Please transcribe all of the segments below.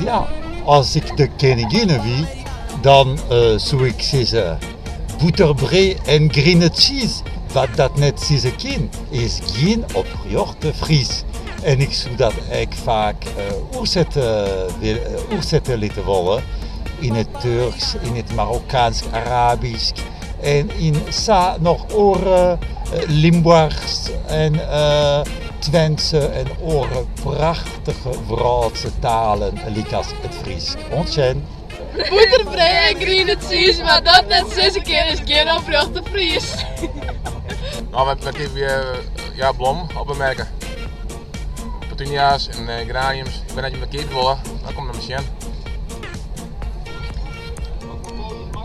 Ja, as ik de keninginne wie, dan soe ik sizze, Bûterbrea en griene tsiis, wa't dat net sizze kin, is gjin oprjochte Fries. En ik soe dat ek faak oersette litte wolle yn it Turksk, yn it Marokkaansk-Arabysk en yn sa noch oare Limboarchsk en Twentse en oare prachtige wrâldse talen lykas it Frysk. Oant sjen! Bûterbrea en griene tsiis, wa't dat net sizze kin is gjin oprjochte Fries. No, wy keapje ja, blommen op 'e merke. Petunia's en geraniums. Ik wit net oft jim dat keapje wolle, dan kom dan mar sjen.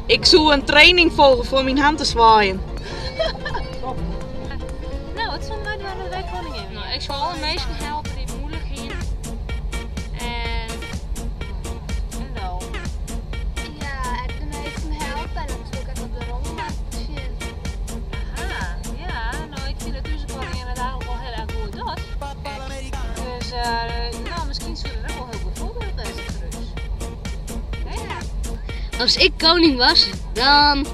Ik soe in training folge foar myn hand te swaaien. No, wat soene wy dwaan as wy koningin wiene? No, ik soe alle minsken helpe dy't it muoilik hiene. En, en no. Ja, ek de minsken helpe en dan soe ik ek op de rommelmarkt sjen. Aha, ja, no ik fyn dat ús koningin it eigentlik wol hiel erch goed docht. Dus no, miskien soe dat ek wol hiel goed foarbyld wêze foar ús. Hè? As ik koning was, dan.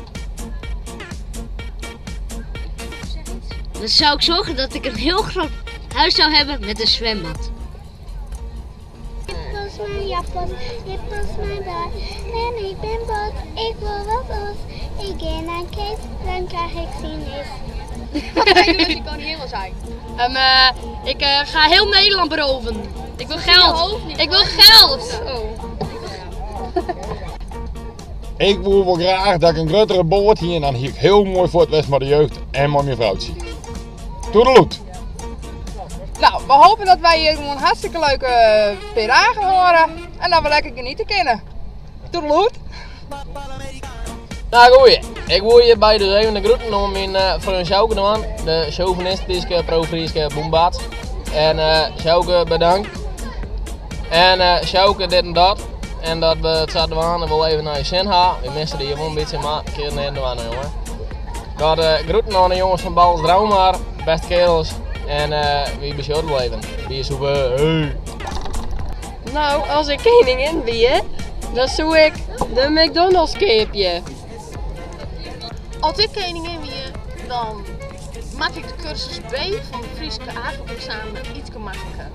Dan zou ik zorgen dat ik een heel groot huis zou hebben met een zwembad. Dit was mijn japon, dit was mijn baard. En ik ben bot, ik wil wat los. Ik ga naar Kees, dan krijg ik zin Wat ga je doen als je koningin wil zijn? Um, uh, ik uh, ga heel Nederland beroven. Ik wil geld. Ik wil geld. Oh. Ik woe wol graach dat ik in gruttere boat hie en dan hie ik hiel moai fuort west mei de jeugd en mei myn froutsje. Toedeloet! No, we hopen dat wy hjir gewoan hartstikke leuke pear dagen hâlde en dat we lekker geniete kinne. Toedeloet! No goeie, ik woe hjirby dus even de groeten oan myn freon Sjouke dwaan, de sjauwinistyske pro-Fryske bûnbats. En Sjouke bedankt. En Sjouke dit en dat. En dat we it sa dwaan en wol even nei je sin ha. Wy misse dy hjir wol in bytsje, mar kin neat dwaan jonge. Dat groeten oan de jonges fan Bals Draumar, bêste kerels. En wy besjogge it wol even. Biersûpe, hey! No, as ik keningin wie, dan soe ik de McDonald's keapje. As ik keningin wie, dan makke ik de kursus B fan it Fryske AVO-eksamen ytske makliker.